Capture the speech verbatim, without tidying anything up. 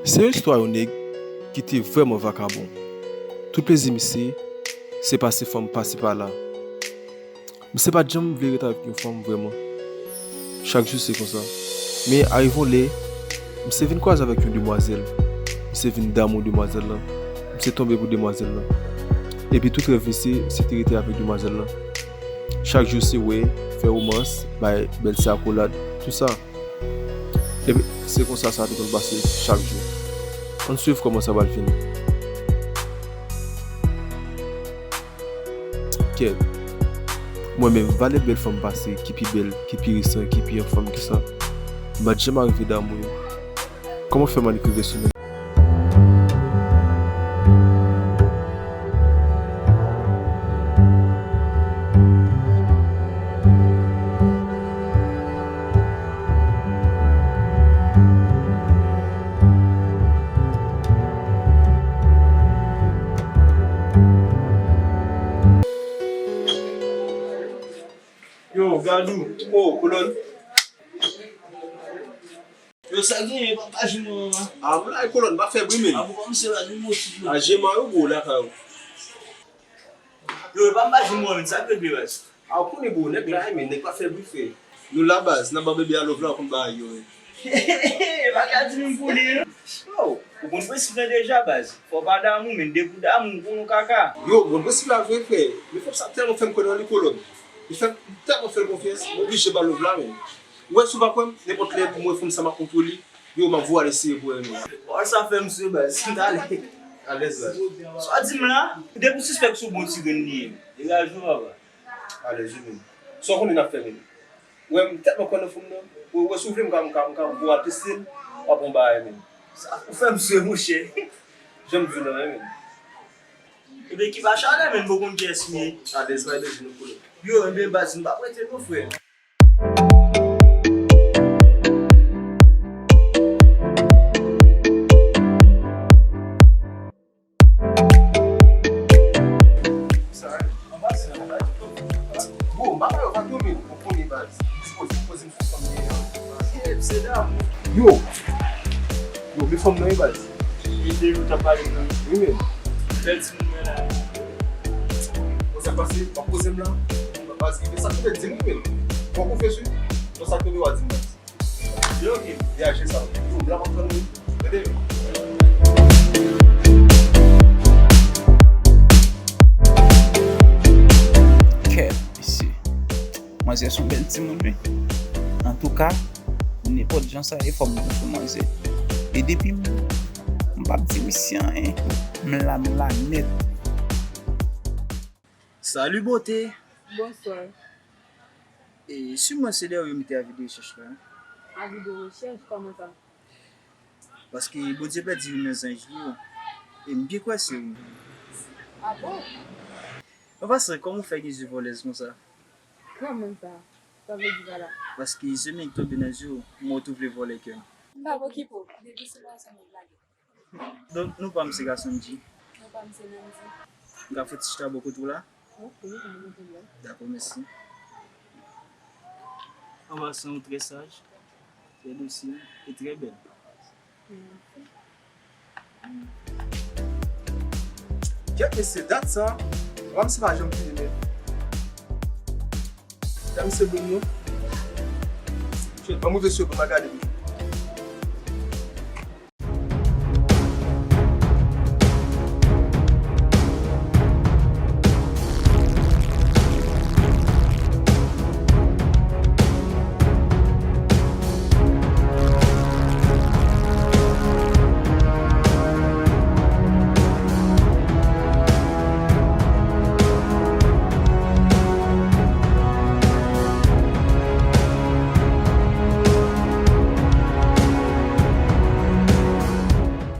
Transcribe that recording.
Se yon istwa yon nèg ki te vrèman vakabon. Tout plezi misye, se pase fanm pase pala. Misye pa t janm vle ret avèk yon fanm vrèman. Chak jou se konsa. Men arive yon lè, misye vin kwaze avèk yon demwazèl. Misye vin damou demwazèl lan. Misye tonbe pou demwazèl lan. Epi tout rèv misye, se te rete avèk demwazèl lan. Chak jou se wè, fè womans, bay bèlsè akolad, tout sa. Epi se konsa sa te konn pase chak jou. Ann swiv kòman sa pral fini. Kèt. Mwen menm, valè bèl fanm pase, ki pi bèl, ki pi resan, ki pi anfòm ke sa. M pa t janm arive damou yo. Kòman fè m annik rive sou moun? Yo, Gadou. Oh, kolòn. Yo, sa genyen, pa, pa jwenn mwen an. Ah, m la, kolòn, pa fè bri, men. Ah, bon, pa misye la, nou motif la. Ah, jeman yo gwo lakay ou. Yo, pa m pa jwenn mwen, men sa k regle, baz. Ah, ou konnen, bro, nèg la, men nèg pa fè bri, frè. Nou la, baz, n ap ban bebe a love la, ou konn bagay yo, men. Pa ka di menm pou li, non. Yo, ou konn prensip lan deja, baz. Fò w pa damou, men depi w damou, ou konn yon kaka. Yo, ou konn prensip la vre, frè. Men fanm sa tèlman fè m kwè nan li, kolòn. Li fè m tèlman fè l konfyans, m oblije ba l love la, men. Ou wè, si w pa kwè m, nenpòt lè pou m wè fanm sa, m ap montre w li, yo, m ap voye al eseye pou wè, men. Pawòl sa fè m sou baz, m t ale. Alèz, baz. Sa w di m la, depi w sispèk se yon bon ti grenn li ye, degaje w, papa. Alèz, wi, men. Sa w konnen n ap fè, men. Ou wè, m tèlman kwè nan fanm nan. Ou wè, si w vle, m ka, m ka, m ka voye al teste l, w ap wè yon bagay, men. Sa ou fè m sou, monchè. Jan m di w la, men. Ebyen, ki pa chalè, men, m poko konn kiyès m ye. Alèz, pa bezwen nou konnen. Yo, ebyen, baz, m p ap rete non, frè. Sa, anba se anba. Bon, m pa ba yo vag yo, men, ou konnen, baz. Dispoze, poze m sou fanm nan. Yo, yo, men fanm nan, wi, baz. Wi, de yo t ap pale nan. Wi, men. Bèl timoun mwen la. Bon, sa k pase, w ap poze m la. Baz, ki fè sa, ki fè di m, wi, men. Bon, konfyans, wi. Bon, sa k tonbe, w a di m, baz. Yo, ok. Reyaji sa. Yo, m la, m ap tann ou. Tande. Kèt, mesye. Manzè se yon bèl timoun, wi. Antouka, nenpòt jan sa ye, fò m tonbe sou manzè. E depi m, m p ap di misye anyen. M la, m la nèt. Salut, beauté. Bonsoir. E, si mwen se dèyè w yo mete avi de rechèch la. Avi de rechèch, kòman sa? Paske Bondye pèdi youn nan zanj li yo. E m byen kwè se ou. Ah bon? An pasan, kòman w fè gen zye vòlèz konsa? Kòman sa? Sa vle di pa la? Paske zye m tonbe nan zye w, m wè w tou vle vòlè kè m. M p ap okipe w. Depi se pa sa m ap lage. Donk, non pa m se Gason G. Non pa m se Nandy. M ka fè ti chita bò kote w la? Ok, pa gen pwoblèm. Dakò, mèsi. An pasan, ou trè saj, trè dosil e trè bèl. Mèsi. Kèt, mesye, dat sa, papa, misye pa janm fini, men. Gade misye bon, non. Shit, ban m rive sou yo pou m al gade pou